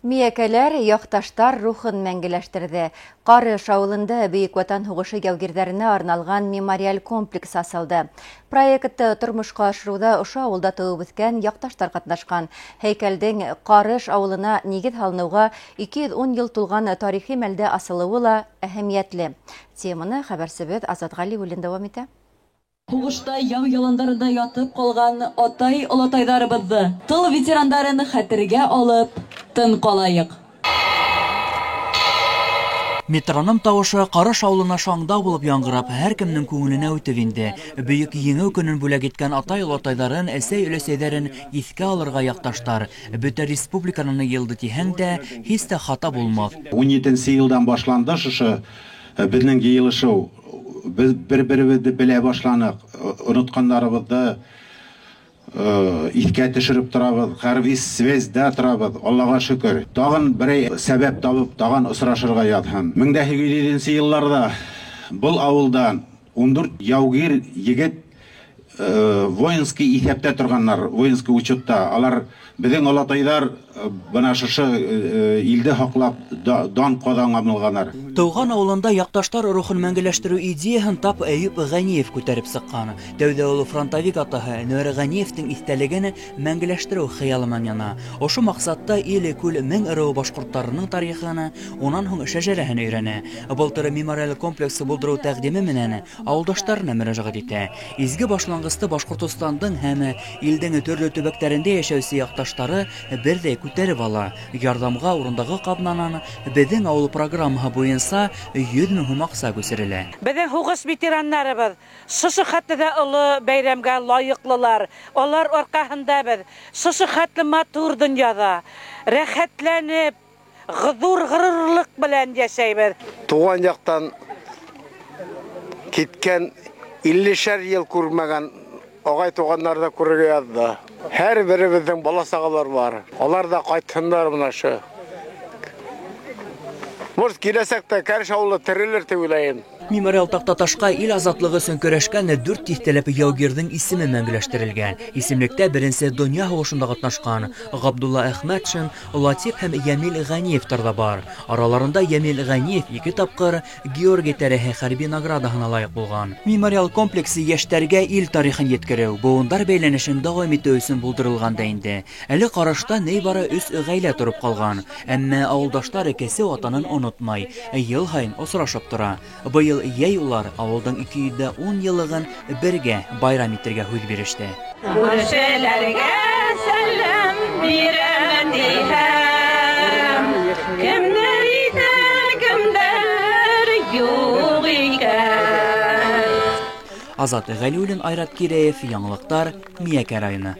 Миәкәләр яҡташтар рухын мәңгеләштерҙе. Ҡарыш ауылында Бөйөк Ватан һуғышы яугирҙәренә арналған мемориаль комплекс асылды. Проектты тормошҡа ашырыуҙа ошо ауылда тыуып үҫкән яҡташтар ҡатнашҡан. Һәйкәлдең Ҡарыш ауылына нигеҙ һалыныуға 210 йыл тулған тарихи мәлдә асылыуы ла әһәмиәтле. Теманы хәбәрсебеҙ Азат Ғәлиуллин дауам итә. Һуғышта яу яландарында ятып ҡалған атай-олатайҙарыбыҙҙы, тыл ветерандарын хәтергә алып, тын ҡалайыҡ. Метроном тауышы Ҡарыш ауылына шаңдау булып яңғырап, һәр кемдең күңеленә үтеп инде. Бөйөк Еңеү көнөн бүләк иткән атай-олатайҙарын, әсәй-өләсәйҙәрен иҫкә алырға яҡташтар бөтә республиканан йыйылды тиһәң дә, һис тә хата булмаҫ. 17 йылдан башланды шушы беҙҙең йыйылышыу. Беҙ бер-беребеҙҙе белә башланыҡ, онотҡандарыбыҙҙы иҫкә төшөрөп торабыҙ, хәрби связьда торабыҙ, Аллаға шөкөр. Тағын берәй сәбәп табып, тағын осрашырға яҙһын. 1807 йылларҙа был ауылдан 14 яугир егет воинский иҫәптә торғандар, воинский учетта. Алар беҙҙең олатайҙар бына шушы илде һаҡлап дан ҡаҙанған булғандар. Тыуған ауылында яҡташтар рухын мәңгеләштереү идеяһын тап Әйүп Ғәниев күтәреп сыҡҡан. Тәүҙә ул фронтовик атаһы Әнүәр Ғәниевтең иҫтәлеген мәңгеләштереү хыялы менән яна. Ошо маҡсатта ил күл мең ырыуы башҡорттарының тарихын, унан һуң шәжәрәһен өйрәнә. Былтыр мемориаль комплексы булдырыу тәҡдиме менән ауылдаштарына мөрәжәғәт итә. Изге башланғысты Башҡортостандың һәм илдең төрлө төбәктәрендә йәшәүсе яҡташтары берҙәй күтәреп ала. Ярҙамға урындағы ҡаҙнанан беҙҙең ауыл программаһы буйынса 100 мең һум аҡса күсерелә. Беҙҙең һуғыш ветерандарыбыҙ шушы хәтле дә оло бәйрәмгә лайыҡлылар. Алар арҡаһында беҙ шушы хәтле матур донъяла рәхәтләнеп, ҙур ғорурлыҡ белән йәшәйбеҙ. Тыуған яҡтан киткән 50-шәр йыл күрмәгән ағай туғандарҙы күрергә яҙҙы. Һәр беребеҙҙең бала сағалар бар. Алар ҙа ҡайтһындар бына ошо. Может, киләсәктә Кәреш ауылы терелер тип уйлайым. Мемориал таҡтаташҡа ил азатлығы өсөн көрәшкән 4 тиҫтәләп яугирҙең исеме мәңгеләштерелгән. Исемлектә беренсе донъя һуғышында ҡатнашҡан Ғабдулла Әхмәтшин, Латип һәм Йәмил Ғәниевтар ҙа бар. Араларында Йәмил Ғәниев 2 тапҡыр Георгий тәреһе хәрби наградаһына лайыҡ булған. Мемориал комплексы йәштәргә ил тарихын еткереү, быуындар бәйләнешен дауам итеү өсөн булдырылған да инде. Әле Ҡарышта ни бары 3 ғаилә тороп ҡалған. Әммә ауылдаштар кесе ватанын онотмай, йыл һайын осрашып тора. Быйыл йәй улар ауылдың 210 йыллығын бергә байрам итергә һүҙ биреште. Күршеләргә сәләм бирәм тиһәм, кемдер итәр, кемдер юҡ икән. Азат Ғәлиуллин, Айрат Киреев, Яңылыҡтар, Миәкә районы.